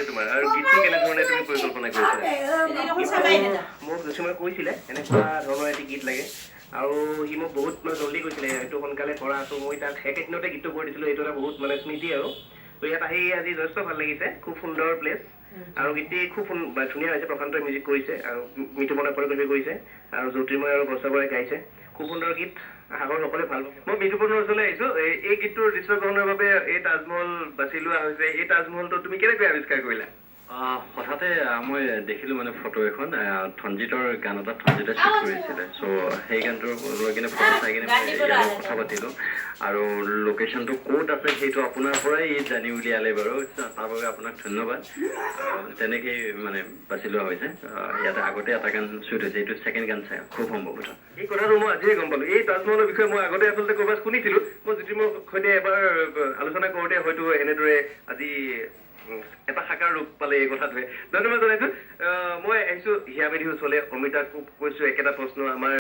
তোমাৰ আৰু গীতটো কেনেধৰণে তুমি পৰিকল্পনা কৰিছিলা? মোক জ্যোতিষময়ে কৈছিলে, এনেকুৱা ধৰণৰ এটি গীত লাগে আৰু সি মোক বহুত মানে জল্দি কৈছিলে, এইটো সোনকালে কৰা। ত' মই তাক একেদিনতে গীতটো কৰি দিছিলোঁ। এইটো এটা বহুত মানে স্মৃতি। আৰু ত' ইয়াত আহি আজি যথেষ্ট ভাল লাগিছে। খুব সুন্দৰ প্লেচ আৰু গীতটি খুব ধুনীয়া হৈছে। প্ৰশান্তই মিউজিক কৰিছে আৰু মিতুপনে কৰিঅ'গ্ৰাফি কৰিছে আৰু জ্যোতিৰ্ময় আৰু গছৰ বৰাই গাইছে। খুব সুন্দৰ গীত, আশা কৰোঁ সকলোৱে ভাল পাব। মই বিতুপনৰ ওচৰলৈ আহিছো। এই গীতটোৰ দৃশ্যগ্ৰহণৰ বাবে এই তাজমহল বাছি লোৱা হৈছে। এই তাজমহলটো তুমি কেনেকৈ আৱিষ্কাৰ কৰিলা? হঠাতে মই দেখিলো মানে ফটো এখন, ধনজিতৰ গান এটা ধনজিতে শ্বুট কৰিছিলে। চ' সেই গানটোৰ লৈ কিনে ফটো চাই কিনে মই ইয়াৰ লগত কথা পাতিলোঁ আৰু লোকেশ্যনটো ক'ত আছে সেইটো আপোনাৰ পৰাই ই জানি উলিয়ালে বাৰু, তাৰ বাবে আপোনাক ধন্যবাদ। তেনেকেই মানে বাছি লোৱা হৈছে। ইয়াতে আগতে এটা গান শ্বুট হৈছে, এইটো ছেকেণ্ড গান চাই খুব সম্ভৱতঃ। এই কথাটো মই আজিহে গম পালো। এই তাজমহলৰ বিষয়ে মই আগতে আচলতে ক'ৰবাত শুনিছিলো। মই জ্যোতিৰ্ময়ৰ সৈতে এবাৰ আলোচনা কৰোঁতে হয়তো এনেদৰে আজি এটা সাকাৰ ৰূপ পালে এই কথাটোৱে। ধন্যবাদ জনাইছো। মই আহিছো হিয়া মেধি ওচৰলৈ। অমিতাকো কৈছো একেটা প্ৰশ্ন আমাৰ।